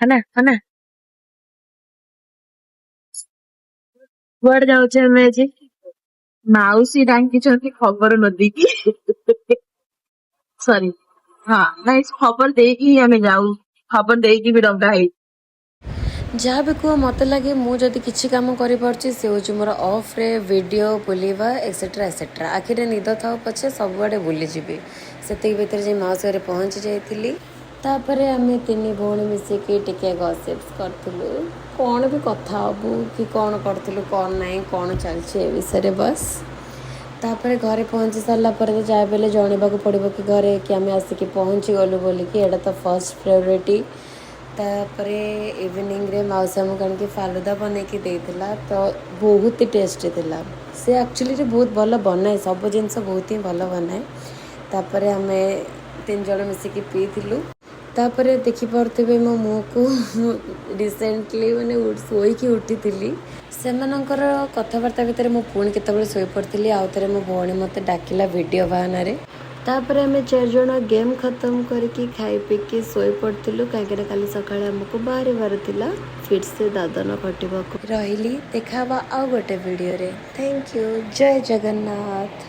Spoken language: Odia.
है ନା, है ନା? କୁଆଡେ ଯାଉଛେ ଆମେ ଆଜି? ମାଉସୀ ଡାକିଛନ୍ତି ଖବର ନ ଦେଇକି, ସରି, ହଁ, ନାଇଁ, ଖବର ଦେଇକି ହିଁ ଆମେ ଯାଉ। ଖବର ଦେଇକି ବି ଡକା ହେଇଛି। ଯାହା ବି କୁହ, ମୋତେ ଲାଗେ ମୁଁ ଯଦି କିଛି କାମ କରିପାରୁଛି, ସେ ହେଉଛି ମୋର ଅଫ୍ରେ ଭିଡ଼ିଓ, ବୁଲିବା, ଏକ୍ସେଟ୍ରା ଏକ୍ସେଟ୍ରା। ଆଖିରେ ନିଦ ଥାଉ ପଛେ ସବୁଆଡ଼େ ବୁଲିଯିବି। ସେତିକି ଭିତରେ ଯାଇ ମାଉସୀ ଘରେ ପହଞ୍ଚି ଯାଇଥିଲି। ତାପରେ ଆମେ ତିନି ଭଉଣୀ ମିଶିକି ଟିକେ ଗସିପ୍ସ କରିଥିଲୁ। କ'ଣ ବି କଥା ହେବୁ କି, କ'ଣ କରିଥିଲୁ, କ'ଣ ନାହିଁ, କ'ଣ ଚାଲିଛି, ଏ ବିଷୟରେ ବସ୍। ତାପରେ ଘରେ ପହଞ୍ଚି ସାରିଲା ପରେ ତ ଯାହା ବି ହେଲେ ଜଣେଇବାକୁ ପଡ଼ିବ କି ଘରେ କି ଆମେ ଆସିକି ପହଞ୍ଚି ଗଲୁ ବୋଲିକି। ଏଇଟା ତ ଫର୍ଷ୍ଟ ପ୍ରାୟୋରିଟି। ତାପରେ ଇଭିନିଂରେ ମାଉସୀ ଆମକୁ ଆଣିକି ଫାଲୁଦା ବନେଇକି ଦେଇଥିଲା, ତ ବହୁତ ହି ଟେଷ୍ଟି ଥିଲା। ସେ ଆକ୍ଚୁଆଲିରେ ବହୁତ ଭଲ ବନାଏ, ସବୁ ଜିନିଷ ବହୁତ ହିଁ ଭଲ ବନାଏ। ତାପରେ ଆମେ ତିନି ଜଣ ମିଶିକି ପିଇଥିଲୁ। ତାପରେ ଦେଖିପାରୁଥିବେ ମୋ ମୁହଁକୁ, ମୁଁ ରିସେଣ୍ଟଲି ମାନେ ଶୋଇକି ଉଠିଥିଲି। ସେମାନଙ୍କର କଥାବାର୍ତ୍ତା ଭିତରେ ମୁଁ ପୁଣି କେତେବେଳେ ଶୋଇପଡ଼ିଥିଲି। ଆଉ ଥରେ ମୋ ଭଉଣୀ ମୋତେ ଡାକିଲା ଭିଡ଼ିଓ ବାହାନାରେ। ତାପରେ ଆମେ ଚାରିଜଣ ଗେମ୍ ଖତମ କରିକି ଖାଇ ପିଇକି ଶୋଇପଡ଼ିଥିଲୁ, କାହିଁକିନା କାଲି ସକାଳେ ଆମକୁ ବାହାରିବାର ଥିଲା ଫିର୍ ସେ ଦାଦନ ଖଟିବାକୁ। ରହିଲି, ଦେଖା ହବା ଆଉ ଗୋଟେ ଭିଡ଼ିଓରେ। Thank you, Jay Jagannath.